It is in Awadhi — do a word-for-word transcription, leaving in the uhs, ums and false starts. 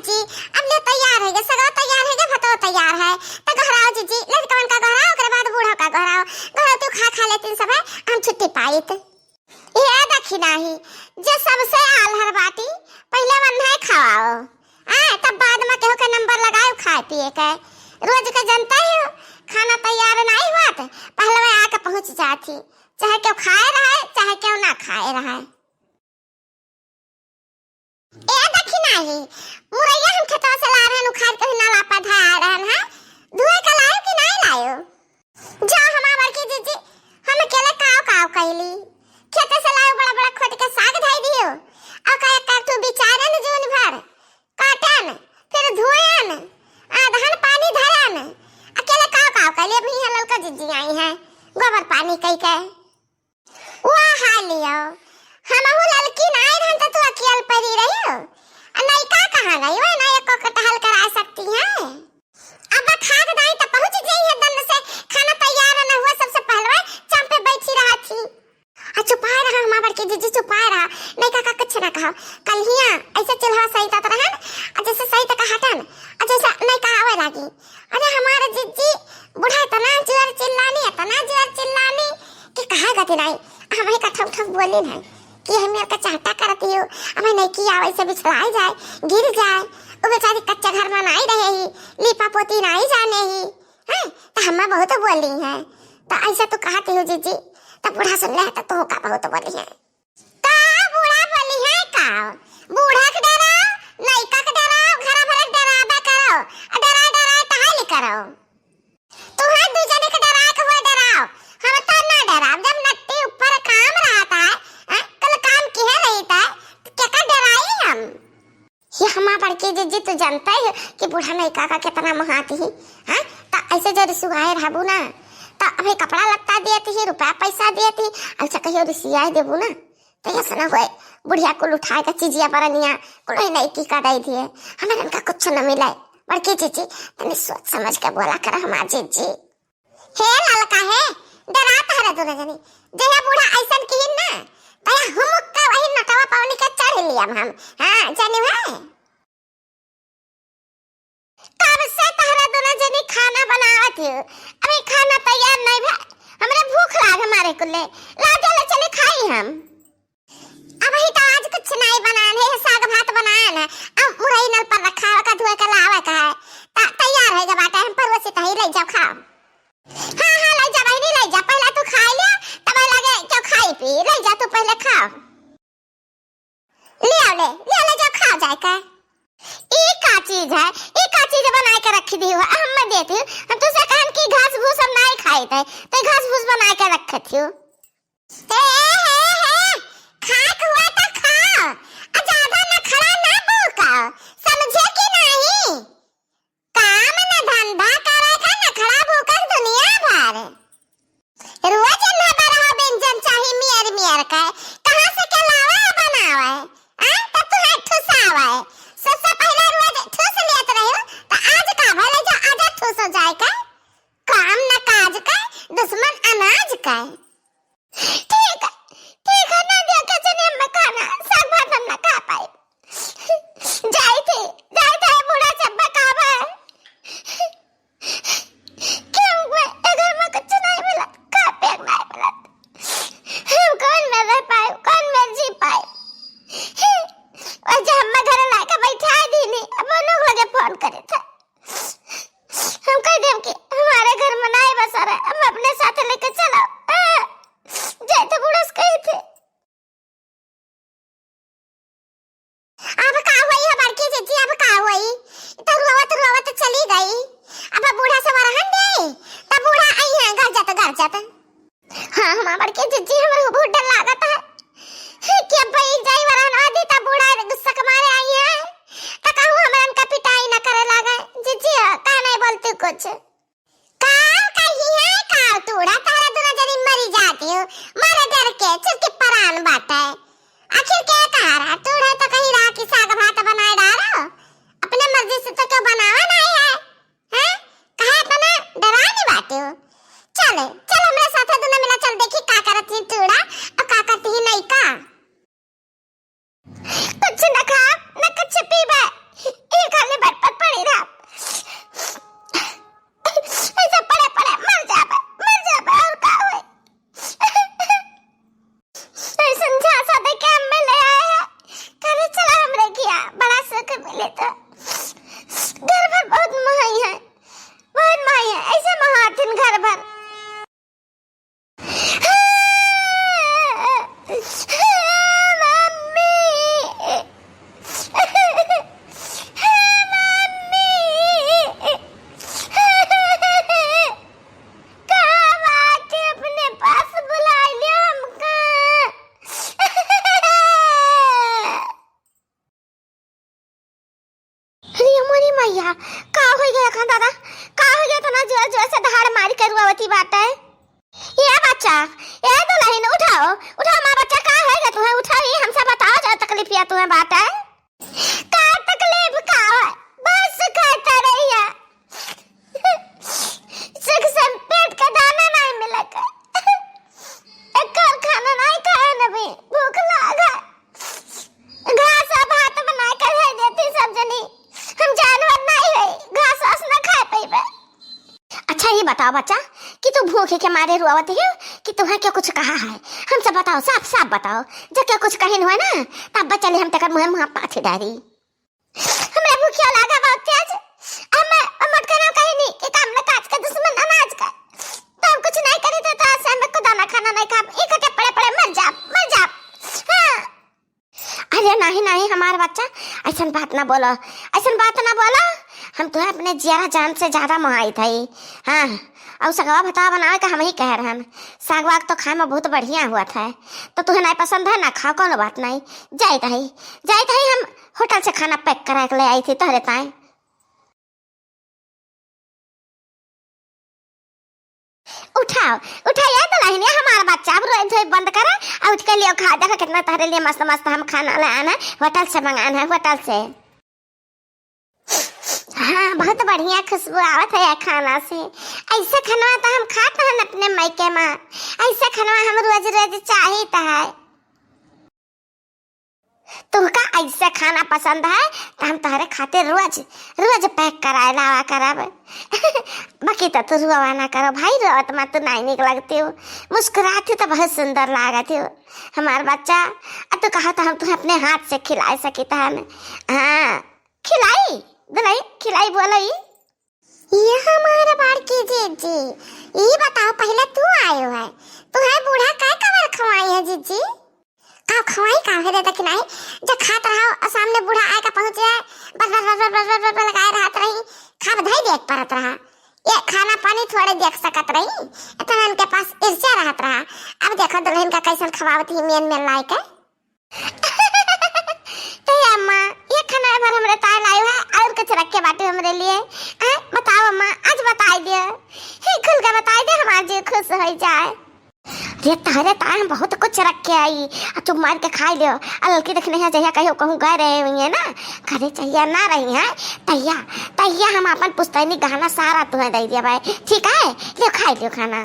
जी, अब ले तैयार है, सगवा तैयार है, भतवा तैयार है, तो गोहराओ जीजी, लड़कवन का गोहराओ, ओकरे बाद बूढ़ा का गोहराओ, गोहराओ तू खा खा लेतिन सब है, हम छुट्टी पाइत। ये देखी नाही, जे सबसे आल्हर बाटी, पहिले वन्हे खवाओ। आ, तब बाद में केहू के नंबर लगाओ खाए पिए के। रोज के जनता ही हो, खाना तैयार नाही हुआ तो पहले आके पहुँच जाती, चाहे केहू खाए रहे, चाहे केहू ना खाए रहे। ए देखी नाही, मुरैया हम खेतवा से ला रहन, उखाड़ के नाला पर धरा रहन है, धोए के लायो कि नाही लायो? जा हमार बड़की जीजी, हम अकेले काव काव कैली, खेते से लायो बड़ा बड़ा खोट के साग धई दियो, और का एक तू बिचारन जून भर, काटन, फिर धोयन, आधन पानी धरन, अकेले काव काव कैली, अभी यहाँ ललका जीजी आई है, गोबर पानी कई के। वाह हालियो, हमहू ललकी नाई रहन त तू अकियल परी रहियो। आ नैका कहाँ गई? वह ना एको कटहल करा सकती हैं। अब खाक दाई त पहुँच गई है दन से, खाना तैयार न हुआ, सबसे पहलवा चांपे बैठी रहा थी। आ चुपाए रहा हमार बड़की जीजी, चुपाए रहा, नैका का कुछ ना कहो। कल हिया ऐसे चूल्हा सहितत रहन, आ जैसे सहित का हटन, आ जैसे नैका आवे लागी। अरे हमार जीजी, बूढ़ा इतना जोर चिल्लानी, इतना जोर चिल्लानी कि कहा गति नाही। हम ही का ठक ठक बोली नाही कि हम यार का चाहता करती हो, हमें नहीं किया वैसे बिछड़ाई जाए, गिर जाए। वो बेचारी कच्चे घर में नाही रहे ही, लीपा पोती नाही जाने ही, हैं? तो हम बहुत बोली हैं। तो ऐसा तो कहती हो जीजी, तो बूढ़ा सुन ले तो तू का बहुत बोली है। का बूढ़ा बोली है का? बूढ़ा के डराओ, नैका के डराओ, घरा भर के डराबे करो। आ डराए, डराए टहल करो। तुहे दू जने के डराए के हुए डराओ। हम तो ना डराब, जब नट्टी ऊपर काम रहता है, हैं? कल काम किहे रही था, तो क्या का डराई हम? ये हमार बड़की जीजी, तू जानता ही हो कि बूढ़ा नैका का कितना मोहाती ही, हैं? तो ऐसे जो रिसुआए रहबू ना, तो अभी कपड़ा लत्ता दिए थी, रुपया पैसा दिए थी, ऐसा कहियो रिसियाए देबू ना, तो ऐसा ना होए, बुढ़िया कुल उठाए का चीजिया बरनिया, कुल ही नैकी का दे दिए, हमें इनका कुछ न मिले। बड़की जीजी, तनी सोच समझ के बोला कर हमार जीजी। हे ललका हे, डरात हरे दोनों जनी, जहिया बूढ़ा ऐसन किहिन ना, तहिया हुमुक का वही नटवा पवनी के चढ़ लिया हम, हाँ, जानी है। कब से तहरा दोनों जनी खाना बनावत हो, अभी खाना तैयार नहीं भे, हमरे भूख लाग मारे कुल्ले, ला दे ले चले खाई हम। अबही तो आज कुछ नहीं बनान है, साग भात बनान है, अब मुरई नल पर रखा है, का धोए के लावे का है, ता तैयार है जब बाटे हम परोसी तही ले जाओ खाओ। हाँ हाँ ले जा बहिनी ले जा, पहले तू खा ले, तब लगे क्यों खाई पी, ले जा तू पहले खाओ। ले आओ, ले, ले आओ, ले जाओ, खाओ जाए का। ई का चीज है? ई का चीज बनाए के रखी दी हो? हम मैं देती हूँ। हम तुझसे कहन कि घास भूस हम नहीं खाए थे, तो घास भूस बनाए के रखे थी। हे, हे, हे, खाक हुआ तो खाओ, आ ज्यादा नखरा ना भूको, समझे कि नहीं? काम न धंधा करे का नखरा भूकत दुनिया भर। रोज इन्हें बरहा व्यंजन चाही मियर मियर के। कहाँ से के लावे है बनावे? आ? तब तुम्हें ठुसावे। सबसे पहले रोज ठुस लेत रही, तो आज का भले जो आदत ठुस हो जाए का? काम न काज का, दुश्मन अनाज का। ठीक है, ठीक है, ना दिया के जने हम खाना, साग भात हम ना खा पाए। जाई थे, जाई थे, बूढ़ा सब बकावा है। क्यों हुआ? अगर मैं कुछ नहीं मिला, खा पिए नहीं मिला, हम कौन में रह पाए, कौन में जी पाए? और जो हम घर लाके बैठा दीनी, अब उन लोग लगे फोन करे थे। हम कह देम कि हमारे घर में नहीं बसा रहे, हम अपने साथ लेके चलो। हाँ, जय तो बूढ़ा से कहे थे। अब का होई है बड़की जीजी, अब का होई? तो रोवत रोवत चली गई। अब बूढ़ा से वरहन दे, तब बूढ़ा आई है गरजत गरजत। हाँ, हमार बड़की जीजी, हमरे बहुत डर लागत है कि अब भाई जाई वरहन आदि, तब बूढ़ा गुस्सा के मारे आई है, तो कहूँ हमरन का पिटाई न करे लागे। जीजी, का नहीं बोलती कुछ? काव कही है, काव तूड़ा, तारा दोनों जनी मरी जाती हो, मारे डर के, चुप के परान बाटे। आखिर के कहा रहा, तूड़ा तो कही रहा कि साग भात बनाए डारो, अपने मर्जी से तो क्यों बनावा नहीं है, हैं? कहे इतना डरा नहीं बाटे हो? चले, चल हमरे साथे दोनों मिला, चल देखी का करत ही तूड़ा और का का ले तो घर भर बहुत महाई है, बहुत महाई है, ऐसे महाथिन घर भर। मम्मी, मम्मी, का बात है, अपने पास बुला लियो हमका। अरे मोरी मैया, का होइ गया खान दादा, का होइ गया, इतना जोर जोर से दहाड़ मारी के रुआवती बाटे? ए बच्चा, ए दुलहिन, उठाओ, उठाओ माँ बच्चा, का होइ गया तुहैं, उठाओ, ई हमसे बताओ, जो तकलीफिया तुहैं बाटे। का तकलीफ का है? बस कहता रहिया। सुख से पेट का दाना नहीं मिलत है। एक और खाना नहीं खाए न भी, भूख लाग है। घास और भात बना के दे देती सब जनी, हम जानवर नहीं है, घास वास न खाए पइबे। अच्छा, ई बताओ बच्चा कि तू भूखे के मारे रोवत हियो कि तुहैं के कुछ कहा है? हमसे बताओ, साफ साफ बताओ। जब के कुछ कहिन हुआ ना, तब बच्चा ले हम तेकर मुँहे मुँह पाथी डारी। हमरा भूखिया लागा बहुत तेज। हम मोटका ना कहिनी कि काम ना काज का दुश्मन अनाज का। तो हम कुछ नहीं करी तो, तो से हम को दाना खाना नहीं खाब। ई कटे पड़े पड़े मर जाब, मर जाब। हाँ। अरे नहीं नहीं हमार बच्चा, ऐसन बात ना बोलो, ऐसन बात ना बोलो। हम तुहैं अपने जियरा जान से ज्यादा मोहाइत है। हाँ, और सगवा भतवा बनावे का हम ही कह रहन। साग वाग तो खाए में बहुत बढ़िया हुआ था, तो तुहैं नहीं पसंद है ना खाओ, कोनो बात नहीं। जाइत है, जाइत है, हम होटल से खाना पैक करा के ले आई थी तोहरे ताई। उठाओ, उठाओ ये दुलहिनिया, हमार बच्चा अब रोए धोए बंद करा, और उठ के लियो खा, देखो कितना तोहरे लिए मस्त मस्त हम खाना ले आना है, होटल से मंगाना है, होटल से। हाँ, बहुत बढ़िया खुशबू आवत है ये खाना से। ऐसे खाना तो हम खात हन अपने मायके में, ऐसे खाना हम रोज रोज चाहित है। तुहका ऐसे खाना पसंद है, तो हम तोहरे खातिर रोज, रोज पैक कराए लावा करब। बाकी तो तू रोवा ना करो भाई, रोवत मा तू नहीं निक लगती हो, मुस्कुराती तो बहुत सुंदर लागत हो हमार बच्चा। आ तू कहा तो हम तुहे अपने हाथ से खिलाए सकित हन। हाँ, खिलाई, दुलही, खिलाई बोलई। ये हमार बड़की जीजी, ई बताओ, पहिले तू आयो है, तुहे बूढ़ा का कबर खवाई है जीजी? का खवाई का है रे दखिनाई? जब खात रहा और सामने बूढ़ा आए का पहुँच जाए, बस, बस, बस लगाए रहत रही, खाब धई देख परत रहा। ये खाना पानी थोड़े देख सकत रही, इतना इनके पास ईर्ष्या रहत रहा। अब देखो दुलहिन का कैसन खवावत ही मेन मेन लाई के। ए अम्मा, ये खाना ए भर हमरे ताए लायो है, और कुछ रखे बाटे हमरे लिए? आय, बताओ अम्मा, आज बताई दियो। हे, खुल के बताई दे, हमार जी खुश होई जाए। रे तहरे ताए हम बहुत कुछ रखे आई, आ तू मार के खाई लियो। आ ललकी देखने है, जहिया कहियो कहूँ गए रहे हुई है ना, घरे चाहिए ना रही है, तहिया, तहिया हम अपन पुश्तैनी गहना सारा तुहे दे दिया भाई, ठीक है? लियो, खाई लियो खाना।